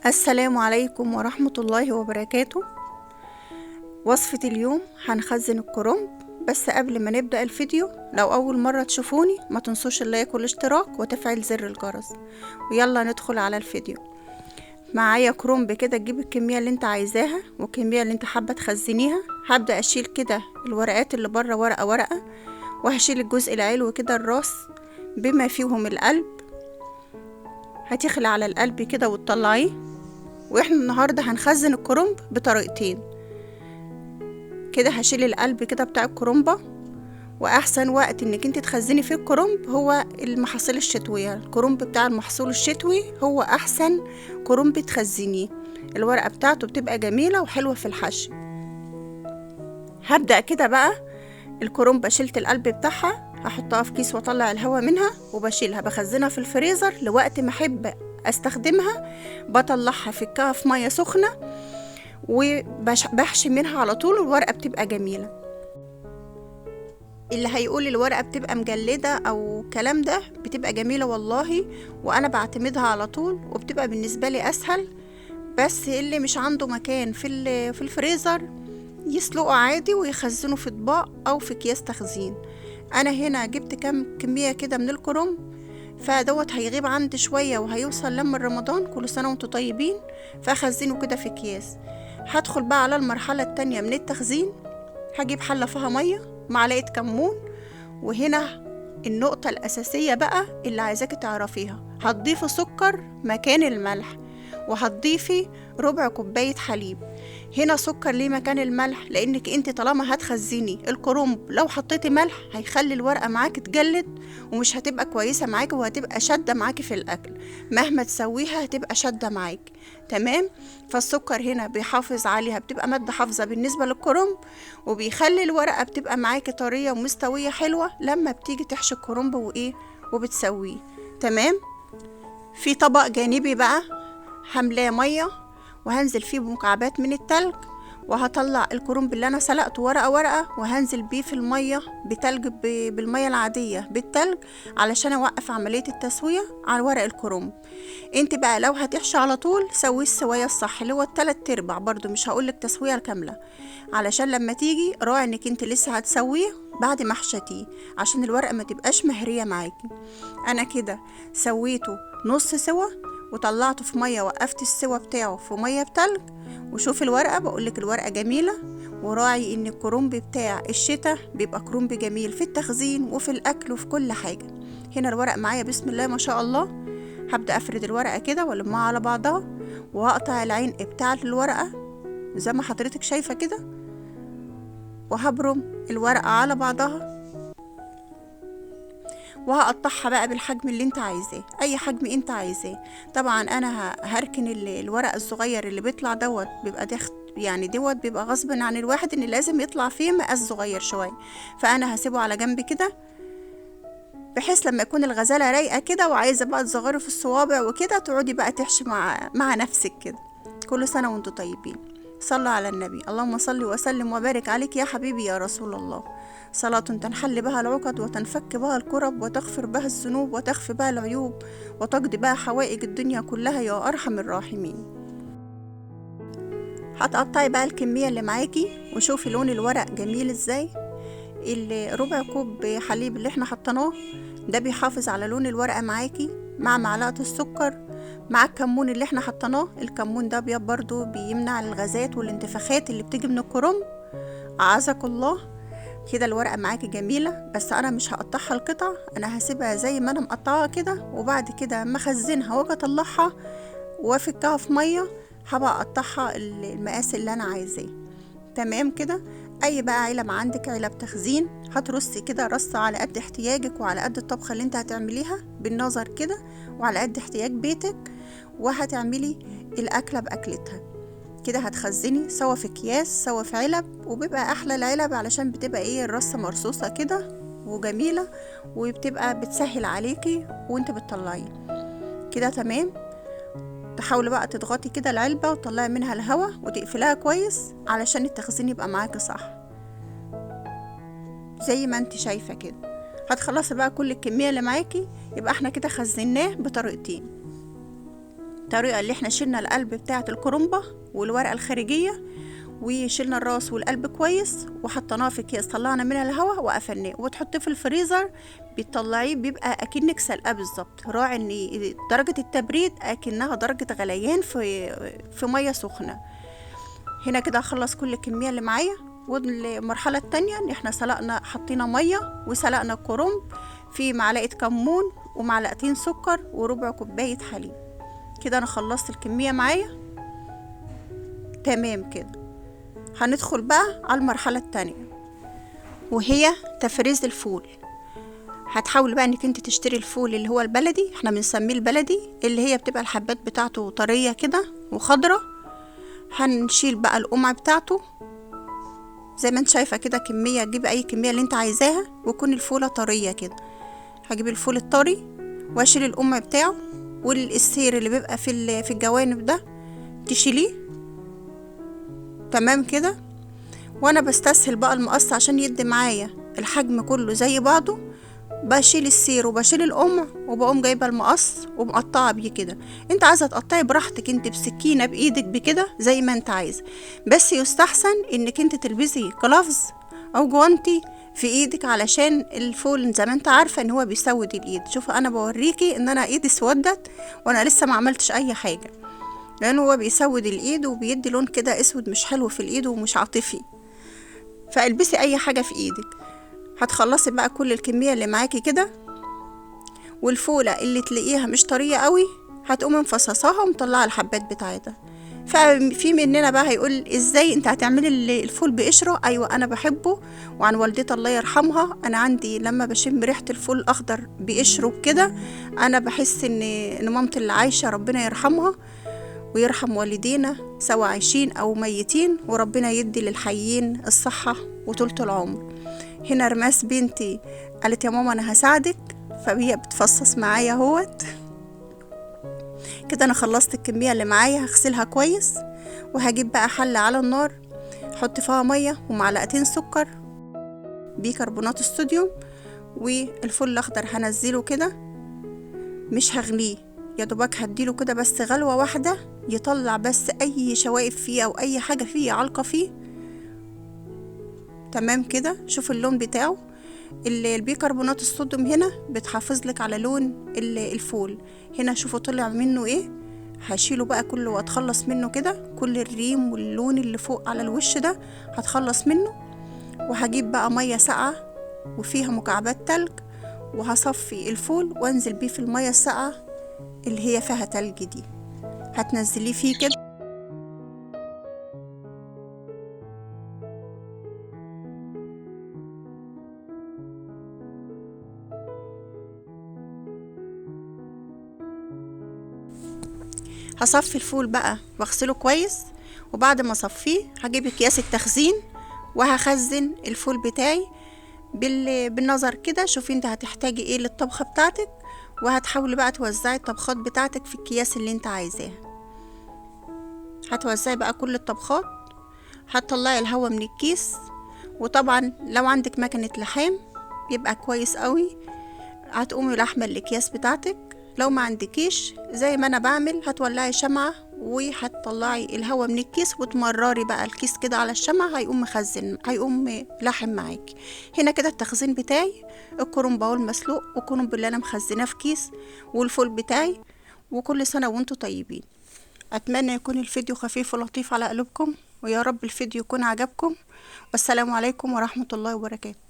السلام عليكم ورحمة الله وبركاته. وصفة اليوم هنخزن الكرنب. بس قبل ما نبدأ الفيديو، لو أول مرة تشوفوني ما تنسوش ال like والاشتراك وتفعيل زر الجرس، ويلا ندخل على الفيديو. معايا كرنب كده، تجيب الكمية اللي انت عايزاها والكمية اللي انت حابة تخزنيها. هبدأ اشيل كده الورقات اللي بره ورقة ورقة، وهشيل الجزء العلوي كده الراس بما فيهم القلب. هتخلي على القلب كده وتطلعيه. واحنا النهارده هنخزن الكرنب بطريقتين كده. هشيل القلب كده بتاع الكرنبه، واحسن وقت انك انت تخزني فيه الكرنب هو المحاصيل الشتوية. الكرنب بتاع المحصول الشتوي هو احسن كرنب تخزنيه، الورقة بتاعته بتبقى جميلة وحلوه في الحشي. هبدا كده بقى الكرنبه، شلت القلب بتاعها، هحطها في كيس واطلع الهواء منها، وبشيلها بخزنها في الفريزر لوقت ما احب استخدمها. بطلعها فكها في مية سخنة وبحشي منها على طول، والورقة بتبقى جميلة. اللي هيقول الورقة بتبقى مجلده او الكلام ده، بتبقى جميلة والله، وانا بعتمدها على طول وبتبقى بالنسبة لي اسهل. بس اللي مش عنده مكان في الفريزر يسلقه عادي ويخزنه في اطباق او في اكياس تخزين. انا هنا جبت كم كمية كده من الكرنب، فدوت هيغيب عندي شوية وهيوصل لما رمضان، كل سنة وانتم طيبين، فاخزنه كده في اكياس. هدخل بقى على المرحلة التانية من التخزين. هجيب حله فيها مية، معلقه كمون، وهنا النقطة الاساسية بقى اللي عايزاكي تعرفيها، هتضيفي سكر مكان الملح، وهتضيفي ربع كوباية حليب. هنا سكر ليه مكان الملح؟ لانك انت طالما هتخزني الكرنب لو حطيتي ملح هيخلي الورقة معاكي تجلد ومش هتبقى كويسة معاكي، وهتبقى شاده معاكي في الاكل، مهما تسويها هتبقى شاده معاكي. تمام؟ فالسكر هنا بيحافظ عليها، بتبقى مادة حافظه بالنسبة للكرنب، وبيخلي الورقة بتبقى معاكي طرية ومستويه حلوة لما بتيجي تحشي الكرنب وايه وبتسويه. تمام؟ في طبق جانبي بقى هملاه مية، وهنزل فيه بمكعبات من التلج، وهطلع الكرنب اللي انا سلقته ورقة ورقة، وهنزل بيه في المية بتلج، بالمية العادية بالتلج، علشان اوقف عملية التسوية على ورق الكرنب. انت بقى لو هتحشي على طول سويه السوايه الصح اللي هو التلات ارباع، برضو مش هقولك تسويه الكاملة، علشان لما تيجي راعي انك انت لسه هتسويه بعد ما حشتيه، عشان الورقة ما تبقاش مهريه معاكي. انا كده سويته نص سوا وطلعته في مية، وقفت السوا بتاعه في مية بتلج. وشوف الورقة، بقولك الورقة جميلة. وراعي ان الكرنب بتاع الشتاء بيبقى كرنب جميل في التخزين وفي الاكل وفي كل حاجة. هنا الورق معايا بسم الله ما شاء الله. هبدا افرد الورقة كده والمها على بعضها، وهقطع العين بتاع الورقة زي ما حضرتك شايفه كده، وهبرم الورقة على بعضها، وهقطعها بقى بالحجم اللي انت عايزاه، اي حجم انت عايزاه. طبعا انا هركن الورق الصغير اللي بيطلع دوت، بيبقى دخت يعني دوت بيبقى غصب عن الواحد ان لازم يطلع فيه مقاس صغير شوية، فانا هسيبه على جنب كده، بحيث لما يكون الغزالة رايقة كده وعايزه بقى تصغري في الصوابع وكده، تقعدي بقى تحشي مع نفسك كده. كل سنة وانتم طيبين. صلوا على النبي. اللهم صل وسلم وبارك عليك يا حبيبي يا رسول الله. صلاة تنحل بها العقد، وتنفك بها الكرب، وتغفر بها الذنوب، وتخفي بها العيوب، وتقضي بها حوائج الدنيا كلها يا أرحم الراحمين. هتقطعي بقى الكمية اللي معاكي، وشوفي لون الورق جميل ازاي. الربع كوب حليب اللي احنا حطيناه ده بيحافظ على لون الورقة معاكي، مع معلقة السكر، مع الكمون اللي احنا حطيناه. الكمون ده برضو بيمنع الغازات والانتفاخات اللي بتيجي من الكرنب، اعزك الله. كده الورقة معاكي جميلة، بس انا مش هقطعها القطع، انا هسيبها زي ما انا مقطعها كده، وبعد كده اما اخزنها واجي اطلعها وافكها في مية هبقى اقطعها المقاس اللي انا عايزاه. تمام كده؟ اي بقى علب عندك، علب تخزين، هترصي كده رصه على قد احتياجك وعلى قد الطبخة اللي انت هتعمليها بالنظر كده، وعلى قد احتياج بيتك، وهتعملي الاكلة باكلتها كده. هتخزني سوا في اكياس سوا في علب، وبيبقى احلى العلب علشان بتبقى ايه الرصه مرصوصه كده وجميلة، وبتبقى بتسهل عليكي وانت بتطلعيه كده. تمام؟ تحاولي بقى تضغطي كده العلبة وتطلعي منها الهواء وتقفليها كويس علشان التخزين يبقى معاكي صح زي ما انت شايفه كده. هتخلصي بقى كل الكمية اللي معاكي، يبقى احنا كده خزناه بطريقتين. الطريقة اللي احنا شلنا القلب بتاعه الكرنبه والورقة الخارجية، وشلنا الراس والقلب كويس وحطيناه في اكياس، طلعنا منها الهواء وقفلناه، وتحطيه في الفريزر بتطلعيه بيبقى اكنك سلقاه بالظبط. راعي ان درجه التبريد اكنها درجه غليان في مية سخنة. هنا كده هخلص كل الكمية اللي معايا. والمرحلة الثانية ان احنا سلقنا، حطينا مية وسلقنا الكرنب في معلقه كمون ومعلقتين سكر وربع كوباية حليب. كده انا خلصت الكمية معايا تمام. كده هندخل بقى على المرحلة التانية وهي تفريز الفول. هتحاول بقى انك انت تشتري الفول اللي هو البلدي، احنا بنسميه البلدي، اللي هي بتبقى الحبات بتاعته طرية كده وخضرة. هنشيل بقى القمع بتاعته زي ما انت شايفة كده، كمية، تجيب اي كمية اللي انت عايزاها، ويكون الفولة طرية كده. هجيب الفول الطري واشيل القمع بتاعه، والسير اللي بيبقى في الجوانب ده تشيليه تمام كده. وانا بستسهل بقى المقص عشان يدي معايا الحجم كله زي بعضه. بشيل السير وبشيل القمع وبقوم جايبه المقص ومقطعه بيه كده. انت عايزه تقطعي براحتك، انت بسكينة بايدك بكده زي ما انت عايزه، بس يستحسن انك انت تلبسي gloves او جوانتي في ايدك علشان الفول زي ما انت عارفه ان هو بيسود الايد. شوفوا انا بوريكي ان انا ايدي اسودت وانا لسه ما عملتش اي حاجة، لانه هو بيسود الايد وبيدي لون كده اسود مش حلو في الايد ومش عاطفي. فالبسي اي حاجة في ايدك. هتخلصي بقى كل الكمية اللي معاكي كده، والفوله اللي تلاقيها مش طرية قوي هتقوم مفصصاها ومطلعه الحبات بتاعتها. ففي مننا بقى هيقول ازاي انت هتعملي الفول بقشره؟ ايوه انا بحبه، وعن والدتي الله يرحمها انا عندي لما بشم ريحه الفول الاخضر بقشره كده انا بحس ان مامتي اللي عايشه ربنا يرحمها ويرحم والدينا سواء عايشين او ميتين، وربنا يدي للحيين الصحة وطولة العمر. هنا رماس بنتي قالت يا ماما انا هساعدك، فهي بتفصص معايا اهوت كده. انا خلصت الكمية اللي معايا، هغسلها كويس وهجيب بقى حله على النار، احط فيها مية ومعلقتين سكر بيكربونات الصوديوم، والفل الاخضر هنزله كده، مش هغليه، يا دوبك هديله كده بس غلوه واحدة يطلع بس اي شوائب فيه او اي حاجة فيه عالقة فيه تمام كده. شوف اللون بتاعه، البيكربونات الصوديوم هنا بتحافظ لك على لون الفول. هنا شوفوا طلع منه ايه، هشيله بقى كله واتخلص منه كده، كل الريم واللون اللي فوق على الوش ده هتخلص منه. وهجيب بقى مية ساقعه وفيها مكعبات تلج، وهصفي الفول وانزل بيه في المية الساقعه اللي هي فيها تلج دي، هتنزليه فيه كده. هصفي الفول بقى واغسله كويس، وبعد ما اصفيه هجيب اكياس التخزين وهخزن الفول بتاعي بالنظر كده. شوفي انت هتحتاجي ايه للطبخه بتاعتك، وهتحاولي بقى توزعي الطبخات بتاعتك في الكياس اللي انت عايزاها. هتوزعي بقى كل الطبخات، هتطلعي الهواء من الكيس. وطبعا لو عندك مكنه لحام يبقى كويس قوي، هتقومي لحمه الاكياس بتاعتك. لو ما عندكيش زي ما انا بعمل، هتولعي شمعة وهتطلعي الهواء من الكيس وتمرري بقى الكيس كده على الشمعة، هيقوم مخزن، هيقوم لحم معاكي. هنا كده التخزين بتاعي، الكرنب اهو المسلوق، والكرنب اللي انا مخزناه في كيس، والفول بتاعي. وكل سنة وانتم طيبين. اتمنى يكون الفيديو خفيف ولطيف على قلوبكم، ويا رب الفيديو يكون عجبكم. والسلام عليكم ورحمة الله وبركاته.